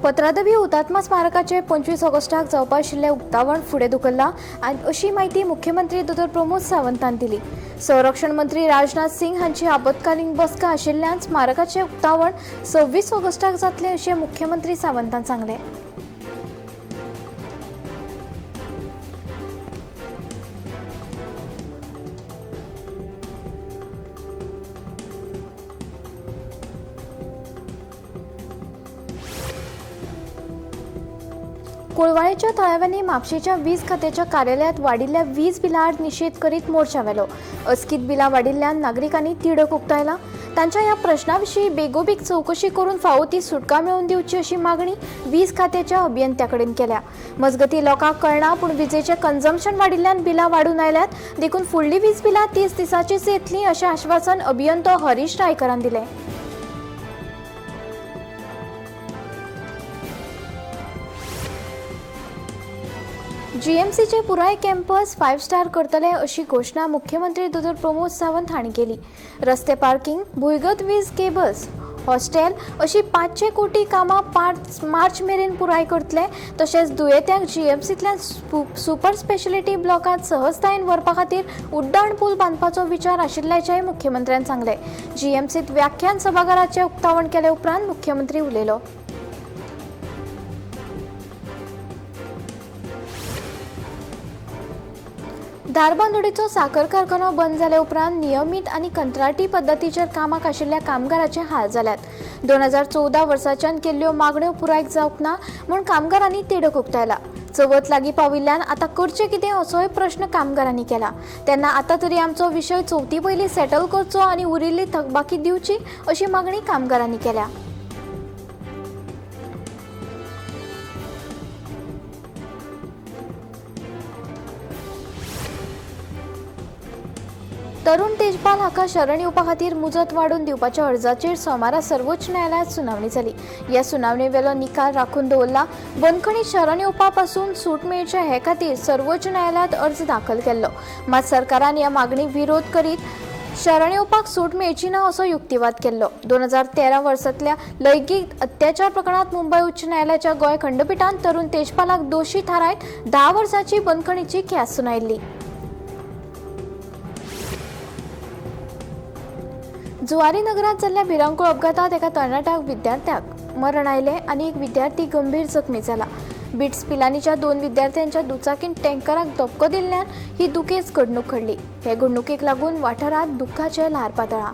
पत्रादेवी हुतात्मा स्मारकाचे 25 ऑगस्टाक जावपा आशिल्लें उक्तावण फुडें धुकल्लां आनी अशी म्हायती मुख्यमंत्री दोतोर प्रमोद सावंतान दिली. संरक्षण मंत्री राजनाथ सिंग हांची आपत्कालीन बसका आशिल्ल्यान स्मारकाचें उक्तावण 26 ऑगस्टाक जातलें अशें मुख्यमंत्री सावंतान सांगलें. कोळवाळेच्या थळाव्यांनी म्हापशेच्या वीज खात्याच्या कार्यालयांत वाडिल्ल्या वीज बिला आड निशेध करीत मोर्चा व्हेलो. अचकीत बिलां वाडिल्ल्यान नागरिकांनी तिडक उक्तायला. तांच्या ह्या प्रश्ना विशीं बेगोबेग चवकशी करून फावो ती सुटका मेळोवन दिवची अशी मागणी वीज खात्याच्या अभियंत्या कडेन केल्या. मजगतीं लोकांक कळना पूण विजेचें कन्जम्पशन वाडिल्ल्यान बिलां वाडून आयल्यात, देखून फुडली वीज बिलां 30 दिसांचीच येतलीं अशें आश्वासन अभियंतो हरीश रायकरान दिलें. जीएमसीचे पुराय कॅम्पस 5 स्टार करतले अशी घोशणा मुख्यमंत्री दोतोर प्रमोद सावंत हांणी केली. रस्ते पार्किंग, भुंयगत वीज केबल्स, हॉस्टेल अशी 500 कोटी कामां 5 मार्च मेरेन पुराय करतले. तशेंच दुयेंत्यांक जीएमसींतल्यान सुपर स्पेशलिटी ब्लॉकांत सहजतायेन व्हरपा खातीर उड्डाण पूल बांदपाचो विचार आशिल्ल्याचेंय मुख्यमंत्र्यान सांगलें. जीएमसींत व्याख्यान सभाघराचें उक्तावण केले उपरांत मुख्यमंत्री उलयलो. धारबांदोडेचो साखर कारखानो बंद जाले उपरांत नियमीत आनी कंत्राटी पद्दतीचेर कामाक आशिल्ल्या कामगाराचे हाल जाल्यात. 2014 वर्साच्यान केल्ल्यो मागण्यो पुराय जावंक ना म्हूण कामगारांनी तिडक उक्तायला. चवथ लागीं पाविल्ल्यान आतां करचें कितें असोय प्रश्न कामगारांनी केला. तेन्ना आतां तरी आमचो विशय चवथी पयलीं सेटल करचो आनी उरिल्ली थकबाकी दिवची अशी मागणी कामगारांनी केल्या. तरुण तेजपाल हाका शरण येवपा खातीर मुजत वाडोवन दिवपाच्या अर्जाचेर सोमारा सर्वोच्च न्यायालयांत सुनावणी जाली. ह्या सुनावणेवेलो निकाल राखून दवरला. बंदखणीत शरण येवपा पासून सूट मेळचे हे खातीर सर्वोच्च न्यायालयांत अर्ज दाखल केल्लो. मात सरकारान ह्या मागणीक विरोध करीत शरण येवपाक सूट मेळची ना असो युक्तिवाद केल्लो. 2013 वर्सांतल्या लैंगीक अत्याचार प्रकरणांत मुंबय उच्च न्यायालयाच्या गोंय खंडपिठान तरुण तेजपालाक दोशी थारायत 10 वर्सांची बंदखणीची ख्यास्त सुनायिल्ली. जुवारी नगरांत जाल्ल्या भिरांकूळ अपघातांत एका तरणाट्या विद्यार्थ्याक मरण आयलें आनी एक विद्यार्थी गंभीर जखमी जाला. बिट्स पिलानीच्या 2 विद्यार्थ्यांच्या दुचाकीन टँकराक धपको दिल्ल्यान ही दुखेस्त घडणूक घडली. हे घडणुकेक लागून वाठारांत दुख्खाचें ल्हार पातळ्ळां.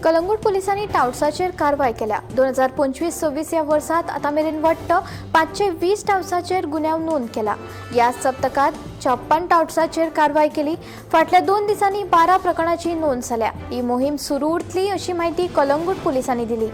कलंगूट पोलिसांनी टावट्साचेर कारवाय केल्या. 2025-26 ह्या वर्सांत आतां मेरेन वट्ट 520 टावट्साचेर गुन्यांव नोंद केला. ह्या सप्तकांत 56 टावट्साचेर कारवाय केली. फाटल्या 2 दिसांनी 12 प्रकरणाची नोंद जाल्या. ही मोहीम सुरू उरतली अशी म्हायती कलंगूट पोलिसांनी दिली.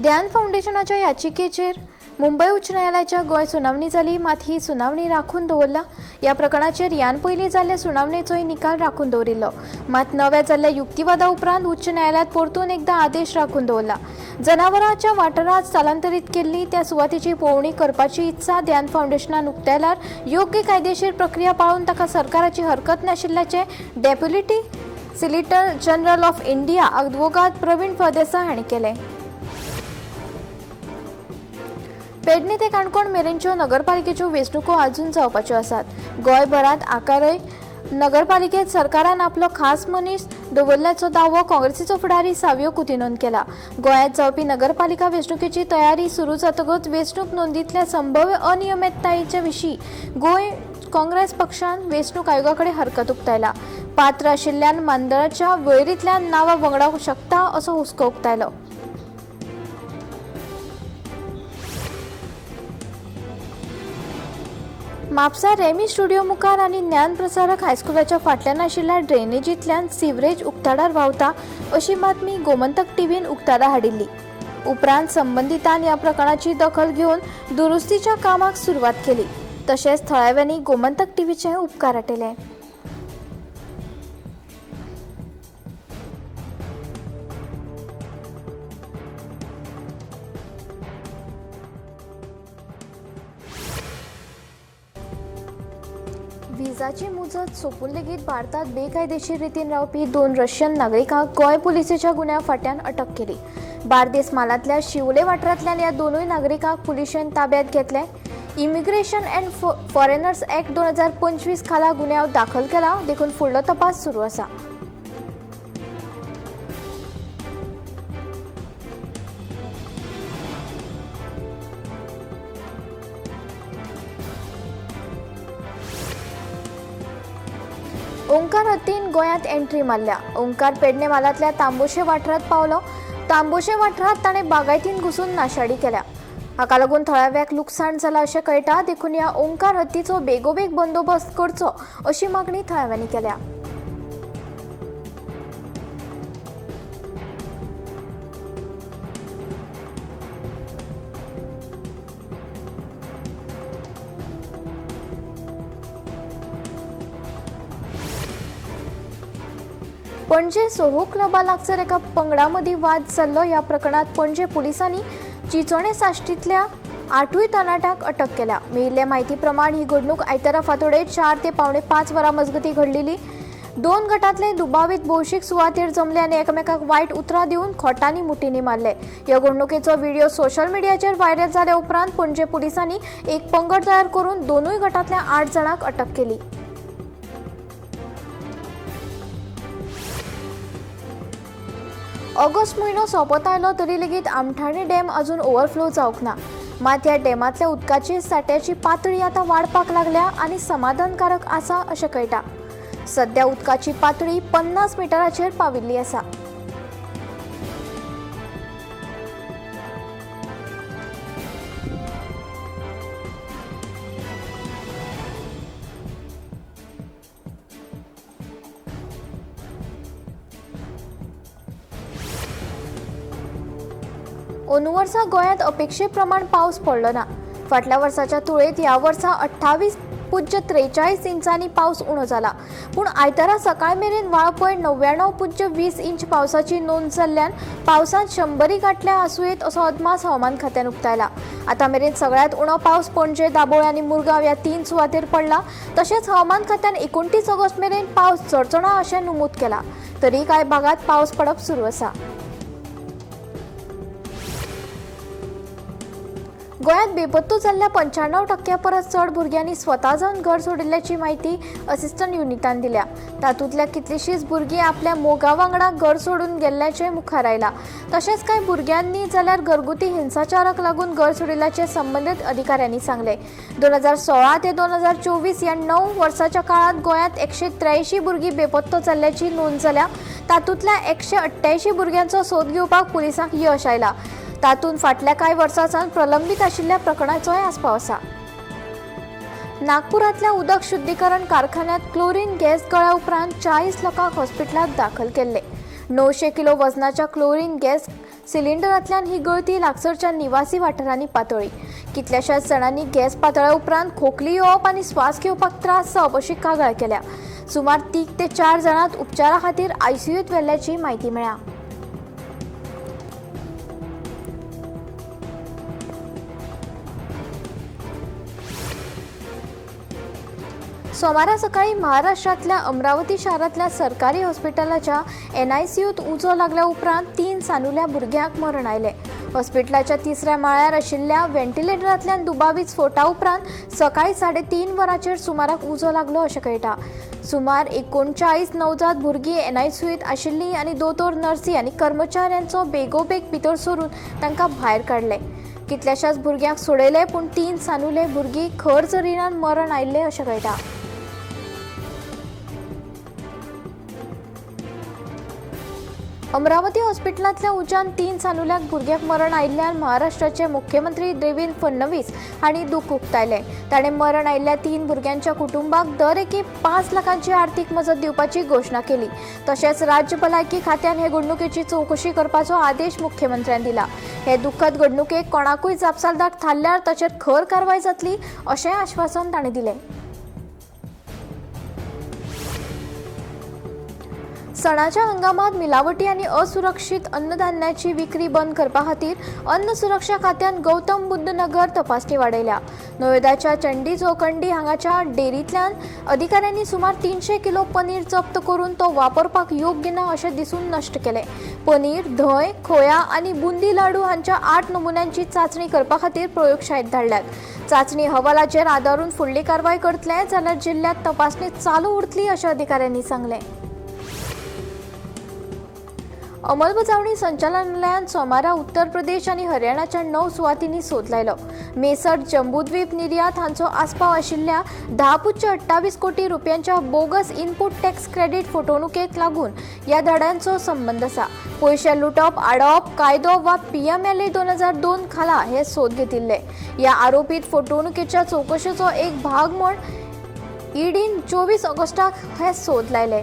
ध्यान फावंडेशनाच्या याचिकेचेर मुंबय उच्च न्यायालयाच्या गोंय सुनावणी जाली, मात ही सुनावणी राखून दवरला. ह्या प्रकरणाचेर ह्यान पयलीं जाल्ल्या सुनावणेचोय निकाल राखून दवरिल्लो. मात नव्या जाल्ल्या युक्तिवादा उपरांत उच्च न्यायालयांत परतून एकदां आदेश राखून दवरला. जनावरांच्या वाठारांत स्थलांतरीत केल्ली त्या सुवातेची पळोवणी करपाची इत्सा ध्यान फावंडेशनान उक्तायल्यार योग्य कायदेशीर प्रक्रिया पाळून ताका सरकाराची हरकत नाशिल्ल्याचें deputy solicitor general of India आदवोगाद प्रवीण फळदेसाय हांणी केलें. पेडणे ते काणकोण मेरेनच्यो नगरपालिकेच्यो वेंचणुको अजून जावपाच्यो आसात. गोंयभरांत आकारय नगरपालिकेंत सरकारान आपलो खास मनीस दवरल्याचो दावो काँग्रेसीचो फुडारी सावियो कुतिनोन केला. गोंयांत जावपी नगरपालिका वेंचणुकेची तयारी सुरू जातकच वेंचणूक नोंदींतल्या संभव्य अनियमिततायेचे विशीं गोंय काँग्रेस पक्षान वेंचणूक आयोगा कडेन हरकत उक्तायला. पात्र आशिल्ल्यान मंडळाच्या वळेरींतल्यान नांवां वगडावंक शकता असो हुस्को उक्तायलो. म्हापसा रेमी स्टुडियो मुखार आनी ज्ञान प्रसारक हायस्कुलाच्या फाटल्यान आशिल्ल्या ड्रेनेजींतल्यान सिवरेज उक्ताडार व्हांवता अशी बातमी गोमंतक टीव्हीन उक्ताडा हाडिल्ली. उपरांत संबंदितान ह्या प्रकरणाची दखल घेवन दुरुस्तीच्या कामाक सुरवात केली. तशेंच थळाव्यांनी गोमंतक टीव्हीचे उपकार आटयले. विजाची मुजत सोंपून लेगीत भारतात बेकायदेशीर रितीन रावपी 2 रशियन नागरिकांक गोंय पुलिसेच्या गुन्यांव फांट्यान अटक केली. बार्देस म्हालांतल्या शिवले वाठारांतल्यान ह्या 2 नागरिकांक पुलिशेन ताब्यात घेतले. इमिग्रेशन अँड फॉरेनर्स ॲक्ट 2025 खाला गुन्यांव दाखल केला देखून फुडलो तपास सुरू आसा. ओंकार हत्तीन गोंयांत एंट्री मारल्या. ओंकार पेडणे म्हालांतल्या तांबोशे वाठारांत पावलो. तांबोशे वाठारांत ताणें बागायतीन घुसून नाशाडी केल्या. हाका लागून थळाव्याक लुकसाण जाला अशें कळटा. देखून ह्या ओंकार हत्तीचो बेगोबेग बंदोबस्त करचो अशी मागणी थळाव्यांनी केल्या. पणजे सोहो क्लबा लागसर एका पंगडा मदीं वाद जाल्लो. ह्या प्रकरणांत पणजे पुलिसांनी चिंचोणे साश्टींतल्या 8 तरणाट्यांक अटक केल्या. मेळिल्ले म्हायती प्रमाण ही घडणूक आयतारा फांतोडेर 4 ते 4:45 वरां मजगतीं घडलेली. 2 गटांतले दुबावीत भौशीक सुवातेर जमले आनी एकामेकांक वायट उतरां दिवन खोटांनी मुठींनी मारले. ह्या घडणुकेचो व्हिडिओ सोशल मिडियाचेर व्हायरल जाल्या उपरांत पणजे पुलिसांनी एक पंगड तयार करून 2 गटांतल्या 8 जाणांक अटक केली. ऑगस्ट म्हयनो सोंपत आयलो तरी लेगीत आमठाणे डॅम अजून ओवरफ्लो जावंक ना. मात ह्या डॅमांतल्या उदकाची साठ्याची पातळी आतां वाडपाक लागल्या आनी समाधानकारक आसा अशें कळटा. सद्या उदकाची पातळी 50 मिटराचेर पाविल्ली आसा. अंदू वर्सा गोंयांत अपेक्षे प्रमाण पावस पडलो ना. फाटल्या वर्साच्या तुळेंत ह्या वर्सा 28.43 इंचांनी पावस उणो जाला. पूण आयतारा सकाळ मेरेन वाळपय 99.20 इंच पावसाची नोंद जाल्ल्यान पावसांत 100 गांठल्या आसूं येत असो अदमास हवामान खात्यान उक्तायला. आतां मेरेन सगळ्यांत उणो पावस पणजे, दाबोळे आनी मुरगांव ह्या 3 सुवातेर पडला. तशेंच हवामान खात्यान 29 ऑगस्ट मेरेन पावस चडचो ना अशें नमूद केलां. तरी कांय भागांत पावस पडप सुरू आसा. गोंयांत बेपत्तो जाल्ल्या 95% परस चड भुरग्यांनी स्वता जावन घर सोडिल्ल्याची म्हायती असिस्टंट युनिटान दिल्या. तातूंतल्या कितलींशींच भुरगीं आपल्या मोगा वांगडा घर सोडून गेल्ल्याचें मुखार आयलां. तशेंच कांय भुरग्यांनी जाल्यार घरगुती हिंसाचाराक लागून घर सोडिल्ल्याचें संबंदीत अधिकाऱ्यांनी सांगलें. 2016 ते 2024 ह्या 9 वर्साच्या काळांत गोंयांत 183 भुरगीं बेपत्तो जाल्ल्याची नोंद जाल्या. तातूंतल्या 188 भुरग्यांचो सोद घेवपाक पुलिसांक यश आयलां. तातूंत फाटल्या कांय वर्सां सावन प्रलंबीत आशिल्ल्या प्रकरणाचोय आस्पाव आसा. नागपुरांतल्या उदक शुद्धीकरण कारखान्यांत क्लोरीन गॅस गळ्या उपरांत 40 लोकांक हॉस्पिटलांत दाखल केल्ले. 900 किलो वजनाच्या क्लोरीन गॅस सिलिंडरांतल्यान ही गळती लागसरच्या निवासी वाठारांनी पातळ्ळी. कितल्याशाच जाणांनी गॅस पातळ्या उपरांत खोकली येवप आनी स्वास घेवपाक त्रास जावप अशी कागाळ केल्या. सुमार 3 ते 4 जाणांक उपचारा खातीर आयसीयूंत व्हेल्ल्याची म्हायती मेळ्ळ्या. सोमारा सकाळी महाराष्ट्रांतल्या अमरावती शारांतल्या सरकारी हॉस्पिटलाच्या एनआयसीयूत उजो लागल्या उपरांत 3 सानुल्या भुरग्यांक मरण आयलें. हॉस्पिटलाच्या 3ऱ्या माळ्यार आशिल्ल्या व्हेंटिलेटरांतल्यान दुबावीत स्फोटा उपरांत सकाळी 3:30 वरांचेर सुमाराक उजो लागलो अशें कळटा. सुमार 39 नवजात भुरगीं एनआयसीयूत आशिल्लीं आनी दोतोर, नर्सी आनी कर्मचाऱ्यांचो बेगोबेग भितर सरून तांकां भायर काडले. कितल्याशाच भुरग्यांक सोडयले, पूण 3 सानुले भुरगीं खर जरिनान मरण आयिल्लें अशें कळटा. अमरावती हॉस्पिटलांतल्या उज्यान 3 सानुल्याक भुरग्याक मरण आयिल्ल्यान महाराष्ट्राचे मुख्यमंत्री देवेंद्र फडणवीस हांणी दुख उक्तायलें. ताणें मरण आयिल्ल्या 3 भुरग्यांच्या कुटुंबाक दर एकी 5 लाखांची आर्थीक मजत दिवपाची घोशणा केली. तशेंच राज्य भलायकी खात्यान हे घडणुकेची चवकशी करपाचो आदेश मुख्यमंत्र्यान दिला. हे दुःखद घडणुकेक कोणाकूय जापसालदार थारल्यार ताचेर खर कारवाय जातली अशें आश्वासन ताणें दिलें. सणाच्या हंगामात मिलावटी आनी असुरक्षीत अन्नधान्याची विक्री बंद करपा खातीर अन्न सुरक्षा खात्यान गौतम बुद्ध नगर तपासणी वाडयल्या. नोयदाच्या चंडी चौकंडी हांगाच्या डेरींतल्यान अधिकाऱ्यांनी सुमार 300 किलो पनीर जप्त करून तो वापरपाक योग्य ना अशें दिसून नश्ट केलें. पनीर, धंय, खोया आनी बुंदी लाडू हांच्या 8 नमुन्यांची चांचणी करपा खातीर प्रयोगशाळेत धाडल्यात. चांचणी अहवालाचेर आदारून फुडली कारवाय करतले जाल्यार जिल्ल्यांत तपासणी चालू उरतली अशें अधिकाऱ्यांनी सांगलें. अंमलबजावणी संचालनालयान सोमारा उत्तर प्रदेश आनी हरियाणाच्या 9 सुवातींनी सोद लायलो. मेसर जंबूद्वीप निर्यात हांचो आस्पाव आशिल्ल्या 10.28 कोटी रुपयांच्या बोगस इनपूट टॅक्स क्रेडीट फटवणुकेक लागून ह्या धड्यांचो संबंद आसा. पयशे लुटप आडावप कायदो वा PMLA 2002 खाला हे सोद घेतिल्ले. ह्या आरोपीत फटवणुकेच्या चवकशेचो एक भाग म्हूण ईडीन 24 ऑगस्टाक हे सोद लायले.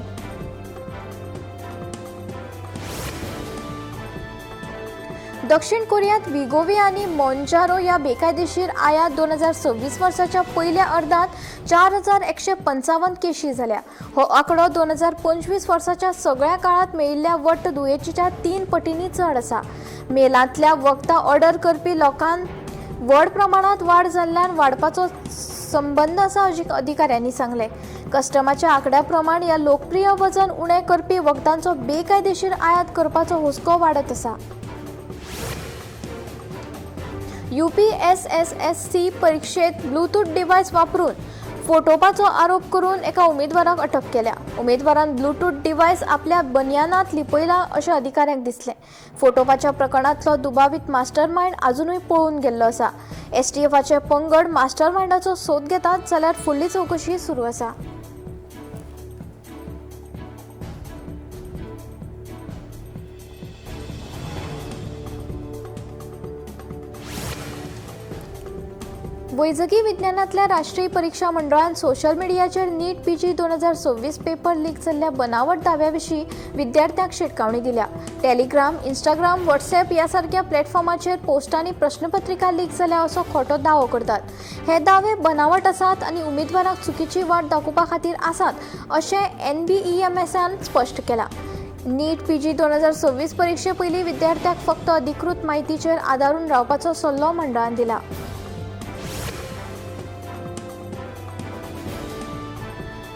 दक्षिण कोरियांत विगोवी आनी मोंजारो ह्या बेकायदेशीर आयात 2026 वर्साच्या पयल्या अर्दांत 4155 केशी जाल्या. हो आंकडो 2025 वर्साच्या सगळ्या काळांत मेळिल्ल्या वट्ट दुयेंतीच्या 3 पटींनी चड आसा. मेलांतल्या वखदां ऑर्डर करपी लोकांत व्हड प्रमाणांत वाड जाल्ल्यान वाडपाचो संबंद आसा अशें अधिकाऱ्यांनी सांगलें. कस्टमाच्या आंकड्या प्रमाण ह्या लोकप्रिय वजन उणें करपी वखदांचो बेकायदेशीर आयात करपाचो हुस्को वाडत आसा. UPSSSC परिक्षेत ब्लूटूथ डिव्हायस वापरून फटोवपाचो आरोप करून एका उमेदवाराक अटक केल्या. उमेदवारान ब्लूटूथ डिव्हायस आपल्या बनियानात लिपयला अशें अधिकाऱ्यांक दिसलें. फटोवपाच्या प्रकरणांतलो दुबावीत मास्टरमायंड आजुनूय पळून गेल्लो आसा. STFाचे पंगड मास्टरमायंडाचो सोद घेतात जाल्यार फुडली चवकशी सुरू आसा. वैजकी विज्ञानांतल्या राष्ट्रीय परीक्षा मंडळान सोशल मिडियाचेर नीट PG 2026 paper leak जाल्ल्या बनावट दाव्या विशीं विद्यार्थ्यांक शिटकावणी दिल्या. टेलिग्राम, इंस्टाग्राम, व्हॉट्सॲप ह्या सारक्या प्लॅटफॉर्माचेर पोस्टांनी प्रश्नपत्रिका लीक जाल्या असो खोटो दावो करतात. हे दावे बनावट आसात आनी उमेदवारांक चुकीची वाट दाखोवपा खातीर आसात अशें NBEMSान स्पश्ट केलां. नीट PG 2026 परिक्षे पयलीं विद्यार्थ्यांक फक्त अधिकृत म्हायतीचेर आदारून रावपाचो सल्लो मंडळान दिला.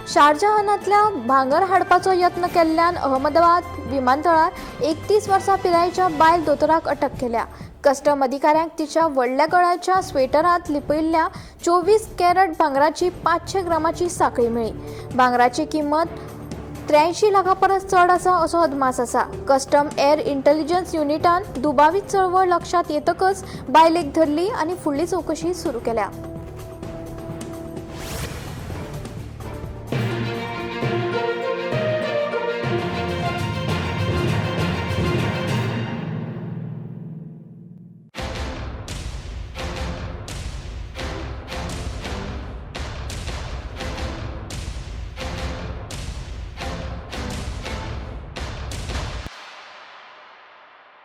शारजहानांतल्या भांगर हाडपाचो यत्न केल्ल्यान अहमदाबाद विमानतळार 31 वर्सां पिरायेच्या बायल दोतोराक अटक केल्या. कस्टम अधिकाऱ्यांक तिच्या व्हडल्या गळ्याच्या स्वेटरांत लिपयिल्ल्या 24 कॅरट भांगराची 500 ग्रामाची साखळी मेळ्ळी. भांगराची किंमत 83 लाखां परस चड आसा असो अदमास आसा. कस्टम एअर इंटेलिजन्स युनिटान दुबावीत चळवळ लक्षांत येतकच बायलेक धरली आनी फुडली चवकशी सुरू केल्या.